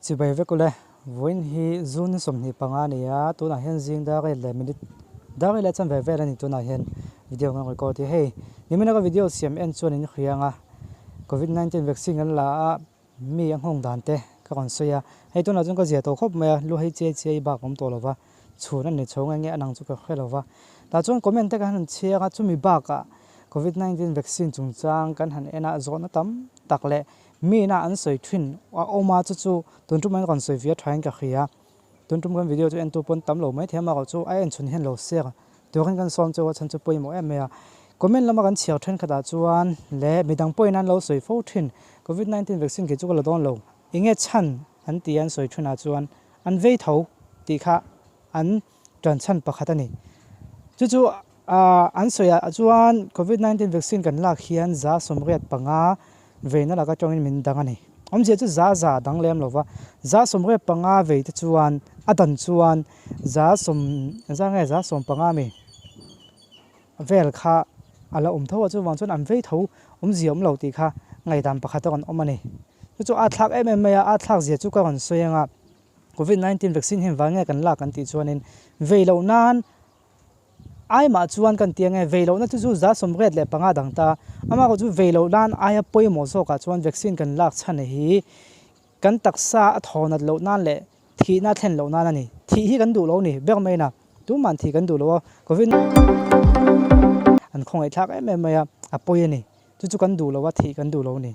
Chibai vek ule, vawiin hi June ni 25 a ni a, tunah hian zing dar riat leh minute dar riat leh chanve vel a ni tunah hian video kan record hi hei nimina ka video siam en chuan in hriang a covid 19 vaccine kan la a mi a nghawng dan te ka rawn sawi a hei tunah chuan ka zia tawh khawp mai a lu hei chiai chiai bak awm tawh lova chhun a ni chho nge nge a nang chu ka hre lova tah chuan comment te kan han chhiar a chumi bakah covid 19 vaccine chungchang kan han en a zawhna tam tak leh Mi ina an sawi thin a awm a, chu chu tun tum an rawn sawi ve thain ka hria. Tun tum kan video chu entu pawn tam lo mai thei a, amaherawh chu a en chhun hian lo share turin kan sawm chu a chhan chu pawimawh em mai a. Comment lama kan chhiar thenkhatah chuan leh midang pawhin an lo sawi fo thin, Covid 19 vaccine kei chu ka la dawn lo, enge chhan an ti an sawi thinah chuan an vei tho tih kha an ṭan chhan pakhat a ni. Chu chu an sawi ah chuan Covid 19 vaccine kan lak hian 85 veina laka tawngin min dang a ni. Awmzia chu za za dang lem lo va, 75 vei te chuan a dan chuan za sawm za nge 15 mi vel kha a la awm tho a, chuvang chuan an vei tho awmzia awm lo tih kha ngaihdan pakhat a rawn awm a ni. Chu chu a thlak em em mai a, a thlak zia chu ka rawn sawi ang a. Covid 19 vaccine hi engvang nge kan lak kan tih chuanin vei loh nan ai mah chuan kan ti ange vei lohna chu chu 85 dang ta amah erawh chu vei loh nan aia pawimawh zawkah chuan vaccine kan lak chhan hi kan taksa a thaw nat loh nan leh thihna a thlen loh nan a ni. Thih hi kan duh lo a ni ber mai na tuman thih kan duh lo a covid an khawngaihthlak em em mai a a pawi a ni. Chu chu kan duh lo a thih kan duh lo a ni.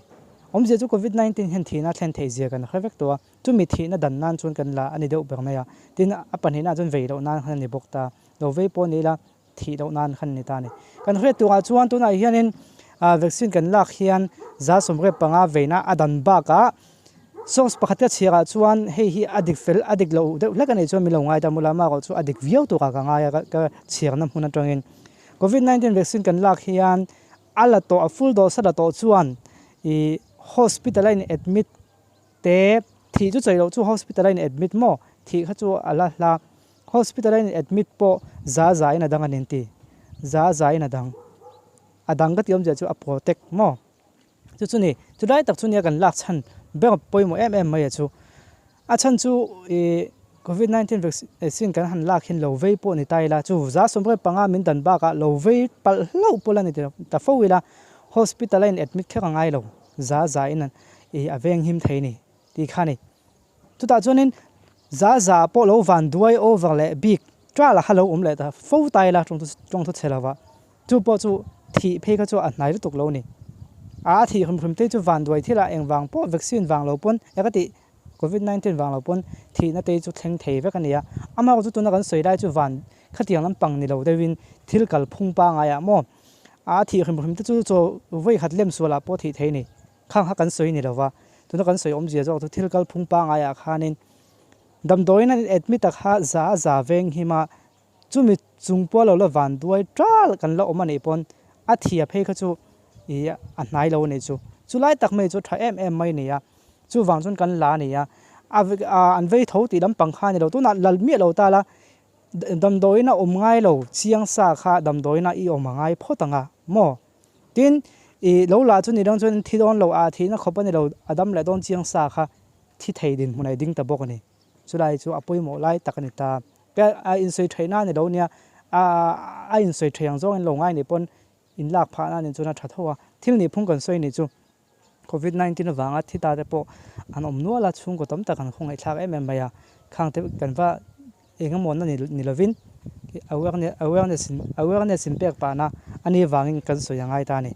Awmzia chu covid 19 hian thihna a thlen theih zia kan hre vek tawh a. Chumi thihna dan nan chuan kan la a ni deuh ber mai a, tin a pahnihna chuan vei loh nan khan a ni bawk ta, lo vei pawh ni ila thih loh nan khan a ni ta a ni. Kan hriat turah chuan tunah hianin vaccine kan lak hian 85 veina a dan bakah source pakhat ka chhiarah chuan hei hi a dik fel a dik loh deuh hlek a nih chuan min lo ngai ta mula amaherawh chu a dik viau turah ka ngai a ka chhiarna hmun atangin covid 19 vaccine kan lak hian a la tawh a full dose a la tawh chuan ih hospital a in admit Te, thih chu chei loh chu hospital a in admit maw? Thih kha chu a la hla. Hospital a in admit pawh za za in a dang a nin ti. Za za in a dang. A dang ka ti awmzia chu a protect maw? Chu chu ni, chu lai tak chu nia kan lak chhan ber pawimawh em em mai a chu. A chhan chu ih covid 19 vaccine kan han lak hin lo vei pawh ni ta ila chu 85 min dan bakah lo vei palh hlauh pawh la ni ta fo ila hospital a in admit kher a ngai lo. Za za in i a veng him thei ni tih kha ni. Chutah chuanin za za pawh lo van duai over leh bik ṭal a kha lo awm leh ta fo ta ila tawng thu chhe lova chu pawh chu thih phei kha chu a hnai lutuk lo ni. A thih hrim hrim te chu van duai thil ah engvang pawh vaccine vang lo pawn eng ka tih covid 19 vang lo pawn thihna te chu thleng thei vek a ni a. Amaherawhchu tuna kan sawi lai chu van khatiang lampang ni lo deuhin thil kalphung pangai ah maw A thih hrim hrim te chu chaw vawi khat lem sualah pawh thih thei a ni. Khang kha kan sawi ni lova, tuna kan sawi awmzia zawk chu thil kal phung pangai ah khanin damdawiin an admit a kha za a za veng him a, chumi chung pawh lo la van duai tal kan la awm a nih pawn a thia phei kha chu ih a hnai lo a nih chu. Chu lai tak mai chu tha em em mai a ni a, chuvang chuan kan la a ni a, an vei tho tih lampang kha a ni lo, tunah lal miah lo ta la Damdawiin a awm ngai lo, chiang sa kha damdawiin ah i awm a ngai phawt ang a, maw? Tin, i lo lah chu ni dang chuan thi dawn lo, a thihna khawp a ni lo, a dam leh dawn chiang sa kha thi thei dinhmun a i ding ta bawk a ni. Chulai chu a pawimawh lai tak a ni ta. A insawi theihna a ni lo nia, a insawi thei ang zawngin lo ngai nih pawn inlak phahna a nih chuan a tha tho a, thil nih phung kan sawi nih chu. Covid 19 avanga thi ta te pawh an awm nual a, chhungkaw tam tak an khawngaihthlak em em mai a, khang te kan va eng emaw na ni lovin awareness awareness in pek pahna a ni vangin kan sawi a ngai ta a ni.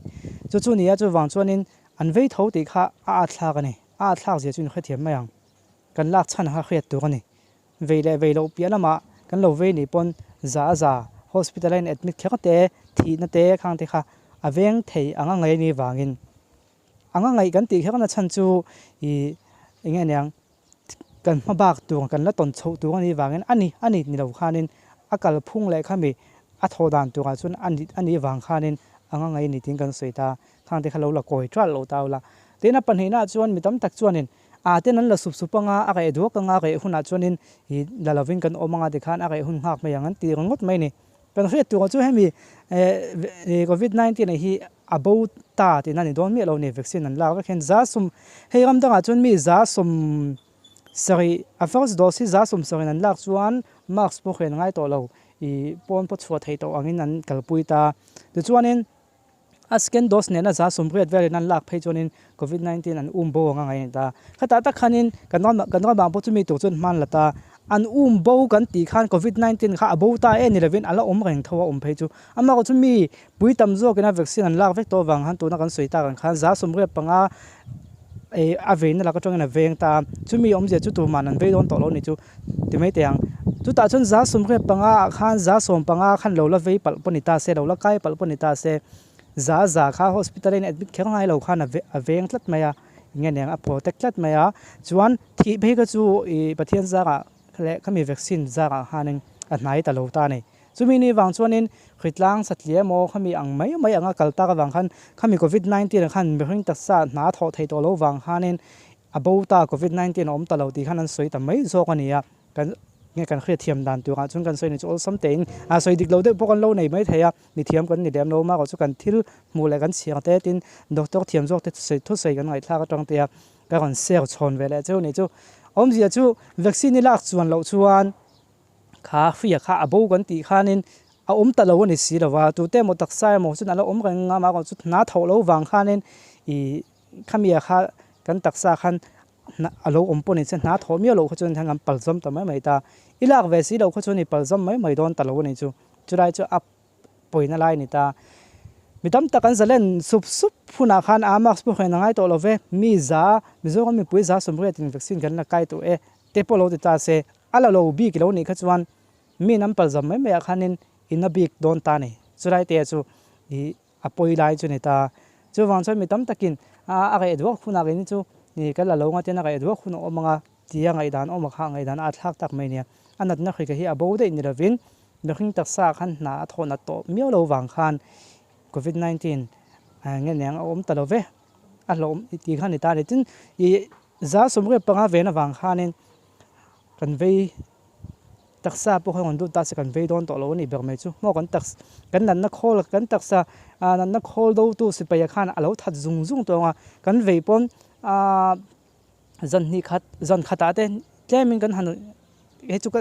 Chu chu ni a, chuvang chuanin an vei tho tih kha a atthlak a ni, a atthlak zia chu in hrethiam mai ang, kan lak chhan kha hriat tur a ni. Vei leh vei loh piah lamah kan lo vei nih pawn za a za hospital a in admit kher te, thihna te khang te kha a veng thei anga ngaih a nih vangin anga ngaih kan tih kher na chhan chu ih eng nge niang kan hma bak tur kan la tawn chhoh tur a nih vangin a ni a ni ni lo khanin a kalphung leh khami a thawh dan turah chuan a ni a nih vang khanin anga ngaih a ni tiin kan sawi ta khang te kha lo la kawi ṭalh lo ta ula tin a pahnihna ah chuan mi tam tak chuanin A ten an la sup sup anga, a reh duak anga, a reh hunah chuanin i la lovin kan awm anga tikhan a reh hun nghak mai ang an ti ringawt mai a ni. Kan hriat turah chu hemi covid 19 hi a bo ta tihna a ni dawn miah lo a ni, vaccine an lak vek hian za sawm, hei ram dangah chuan mi za sawm Sarih, a first dose hi 70% in an lak chuan mask pawh hren ngai tawh lo, ih pawn pawh chhuah theih tawh angin an kalpui ta. Tichuanin a second dose nena 80% velin an lak phei chuanin Covid 19 an um bo anga ngaih a ni ta. Khatah tak khanin kan ram kan ramah pawh chumi tur chuan hman la ta. An um bo kan tih khan Covid 19 kha a bo ta e ni lovin a la awm reng tho a awm phei chu. Amaherawhchu chu mi pui tam zawkin a vaccine an lak vek tawh avang khan tuna kan sawi tak ang khan 75 eh a veina lak atangin a veng ta a. Chumi awmzia chu tuman an vei dawn tawh lo ni chu ti mai teh ang. Chutah chuan 75 ah khan 15 khan lo la vei palh pawh ni ta se, lo la kai palh pawh ni ta se. Za za kha hospital a in admit kher ngai lo khan a veng tlat mai a, enge nen a protect tlat mai a, chuan thih phei kha chu ih Pathian zarah leh khami vaccine zarah khanin a hnai ta lo ta a ni. Chumi ni vang chuanin hritlang satliah emaw khami ang mai mai anga kal tak avang khan khami covid 19 ah khan mihring taksa hna thawh thei tawh lo vang khanin a bo ta covid 19 a awm ta lo tih khan an sawi ta mai zawk a ni a. Kan nge kan hriatthiam dan turah chuan kan sawi ni chu awlsam tein a sawi dik lo deuh pawh kan lo nei mai thei a, mi thiam kan ni lem lo mah erawh chu kan thil hmuh leh kan chhiar te tin doctor thiam zawk te thusawi thusawi kan ngaihthlak atang te a ka rawn share chhawn ve leh cheu ni chu. Awmzia chu vaccine i lak chuan loh chuan kha hria kha a bo kan tih khanin a awm ta lo a ni si lo va, tute emaw taksa emaw chuan a la awm reng a mah erawh chu hna thawh lo vang khanin ih khami ah kha kan taksa khan Hna a lo awm pawh ni che hna thawh miah loh kha chuan hian kan palzam ta mai mai ta. I lak ve si loh kha chuan i palzam mai mai dawn ta lo a ni chu. Chulai chu a pawina lai a ni ta. Mi tam tak an zalen sup sup hunah khan a mask pawh hian a ngai tawh lo ve. Mi za, Mizoram mipui 80% in vaccine kan la kai tawh e te pawh lo ti ta se. A la lo bik lo nih kha chuan mi an palzam mai mai ah khanin i na bik dawn ta a ni. Chulai te chu i A pawi lai chu ni ta. Chuvang chuan mi tam takin a reh duak hunah keini chu kan la lo nga ten a reh duak hun a awm anga tia ngaihdan awm a kha ngaihdan a thlak tak mai nia. A natna hrika hi a bo daih ni lovin mihring taksa ah khan hna a thawh nat tawh miau lo vang khan covid 19 nge niang a awm ta lo ve a hlawm tih kha ni ta a ni. Tin ih 75 ven avang khanin kan vei. Taksa pawh kha rawn lut ta se kan vei dawn tawh lo a nih ber mai chu. Maw kan taks kan natna khawl kan taksa ah natna khawl do tu sipaia khan a lo that zung zung tawh ang a, kan vei pawn ah zan hnih khat zan khatah te tlem in kan han hei chu ka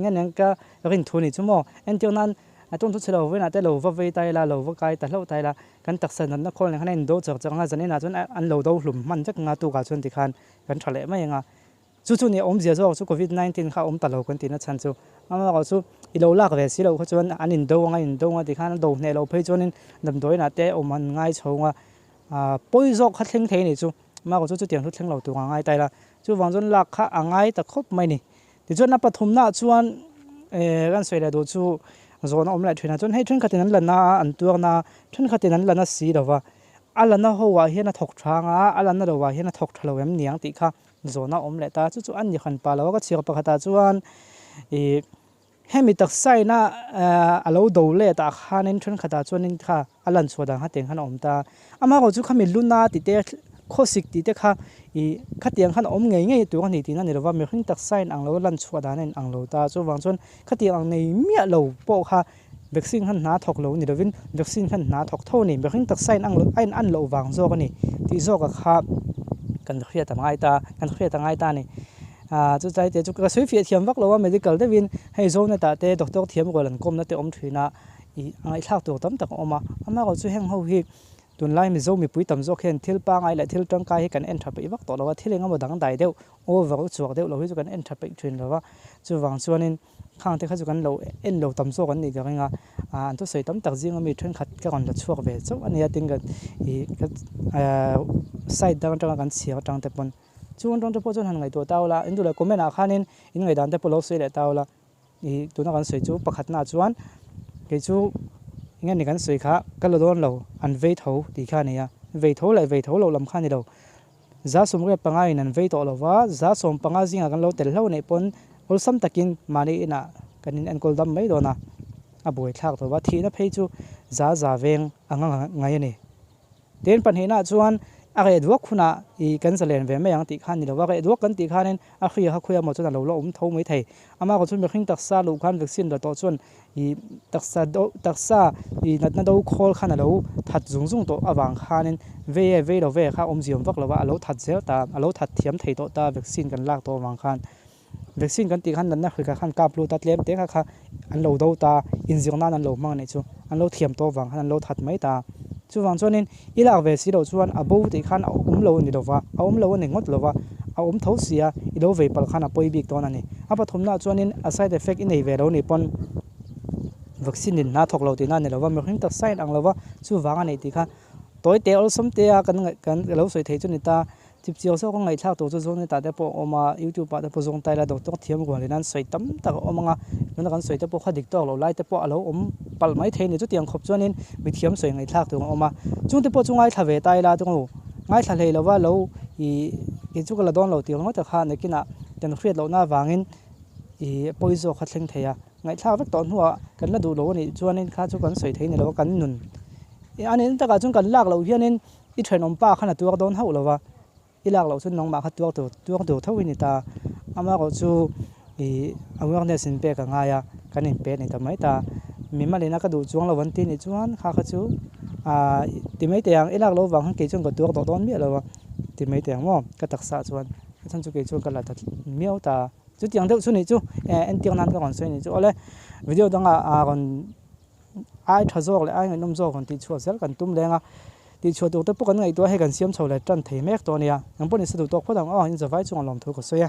nge nen ka rin thu a nih chu maw entir nan a tawng chu chhe lo vawiinah te lo va vei ta ila lo va kai ta hlauh ta ila kan taksa natna khawl nen khan a in do char char ang a zan inah chuan an lo do hlum hman vek ang a tukah chuan tikhan kan tha leh mai ang a. Chu chu nia awmzia zawk chu Covid 19 kha a awm ta lo kan tihna chhan chu. Amaherawh chu i lo lak ve si loh kha chuan an indo anga indo anga tikhan a do hneh loh phei chuanin damdawiinah te awm an ngai chho anga pawi zawk kha thleng thei a nih chu. Amaherawh chu chutiang chu thleng lo tur a ngai ta ila. Chuvang chuan lak kha a ngai ta khawp mai a ni. Tichuan a pathumnaah chuan kan sawi leh duh chu zawhna awm leh thinah chuan hei thenkhatin an la na a, an tuar na a, thenkhatin an la na si lo va. A la na ho ah hian a thawk tha anga a la na lo ah hian a thawk tha lo em niang tih kha Zawhna awm leh ta, chu chu a ni han pa lo a, ka chhiar pakhatah chuan ih hemi taksa ina a lo do let ah khanin thenkhatah chuanin kha a lan chhuah dan kha tiang khan a awm ta. Amaherawhchu chu khami luna tih te khawsik tih te kha ih khatiang khan a awm ngei ngei tur a ni tihna a ni lova, mihring taksa in ang lo a lan chhuah dan a in ang lo ta. Chuvang chuan khatiang ang nei miah lo pawh kha vaccine khan hna thawk lo ni lovin vaccine khan hna thawk tho a ni. Mihring taksa in ang a in an loh vang zawk a ni tih zawkah kha kan hriat a ngai ta kan hriat a ngai ta a ni. Aaa chu tlai te chu ka sawi fiah thiam vak lo a medical deuhin hei Zonet ah te doctor thiam rual an kawmna te awm thin a ih a ngaihthlak tur tam tak a awm a. Amaherawhchu chu heng ho hi tunlai Mizo mipui tam zawk hian thil pangai leh thil tangkai hi kan en tha peih vak tawh lo a, thil engemaw dangdai deuh over chhuak deuh lo hi chu kan en tha peih thin lo va. Chuvang chuanin. Khang te kha chu kan lo en lo tam zawk an nih ka ring a, ah an thusawi tam tak zinga mi thenkhat ka rawn la chhuak ve chauh a nia tin ka ih ka ah side dang atanga kan chhiar atang te pawn chung atang te pawh chuan han ngaihtuah ta ula in duh leh comment ah khanin in ngaihdan te pawh lo sawi leh ta ula ih tuna kan sawi chu pakhatna chuan kei chu eng nge ni kan sawi kha ka la dawn lo an vei tho tih kha a ni a vei tho leh vei tho loh lam kha a ni lo. 75 in an vei tawh lo va, 15 zingah kan lo tel hlauh neih pawn awlsam takin mahni inah kan in enkawl dam mai dawn a, a buaithlak tawh va, thihna phei chu za za veng a nga ngai a ni. Tin, pahnihnaah chuan A reh duak hunah ih kan zalen ve mai ang tih kha a ni lo a, reh duak kan tih khanin a hria kha khawiah maw chuan a lo la awm tho mai thei. Amaherawhchu chu mihring taksa luh khan vaccine la tawh chuan ih taksa do taksa ih natna do khawl khan a lo that zung zung tawh avang khanin vei e vei lo ve kha awmzia awm vak lo a, a lo that zel ta, a lo that thiam thei tawh ta vaccine kan lak tawh avang khan. Vaccine kan tih khan natna hrikah khan kap lut a, tlem te kha kha an lo do ta, inzir nan an lo hmang a nih chu, an lo thiam tawh avang khan an lo that mai ta. Chuvang chuanin i lak ve si loh chuan a bo tih khan a awm lo a ni lova, a awm lo a ni ngawt lova, a awm tho si a, i lo vei palh khan a pawi bik dawn a ni. A pathumnaah chuanin a side effect i nei ve lo nih pawn vaccine in hna thawk lo tihna a ni lova, mihring taksa in ang lova chuvang a nih tih kha tawi te awlsam te a kan ngaih kan lo sawi theih chu ni ta. Chipchiau zawk a ngaihthlak tur chu Zonet ah te pawh a awm a, YouTube ah te pawh zawng taila doctor thiam rual in an sawi tam tak a awm ang a, tuna kan sawi te pawh kha dik tawk loh lai te pawh a lo awm palh mai thei a ni. Chutiang khawp chuanin mithiam sawi ngaihthlak tur a awm a, chungte pawh chu ngaithla ve ta ila chu ngaithla hlei lova lo ih kei chu ka la dawn lo tih ringawt kha nakinah kan hriat lohna avangin ih pawi zawk kha thleng thei a, ngaihthlak vek tawh hnuah kan la duh lo a nih chuanin kha chu kan sawi thei ni lo a kan nun a nih takah chuan kan lak loh hianin I thenawm pa khan a tuar dawn hauh lo va, i lak loh chuan nangmah kha tuar tur tuar tur tho i ni ta. Amaherawhchu ih awareness in pek a ngai a, kan inpe a ni ta mai ta. Mimalina ka duh chuang lo an ti nih chuan kha kha chu ah ti mai teh ang, i lak loh vang khan kei chuan ka tuar tawh dawn miah lo a ti mai teh ang maw ka taksa chuan a chhan chu kei chuan ka la ta miau ta. Chutiang deuh chu nih chu entir nan ka rawn sawi nih chu awle video dangah a rawn. Ai tha zawk leh ai ngaihnawm zawk rawn tihchhuah zel kan tum leng a, tihchhuah tur te pawh kan ngaihtuah hei kan siam chho leh tan thei mek tawh a nia. Engpawh ni se duh tawk phawt ang aw, in zavai chungah lawmthu ka sawi e.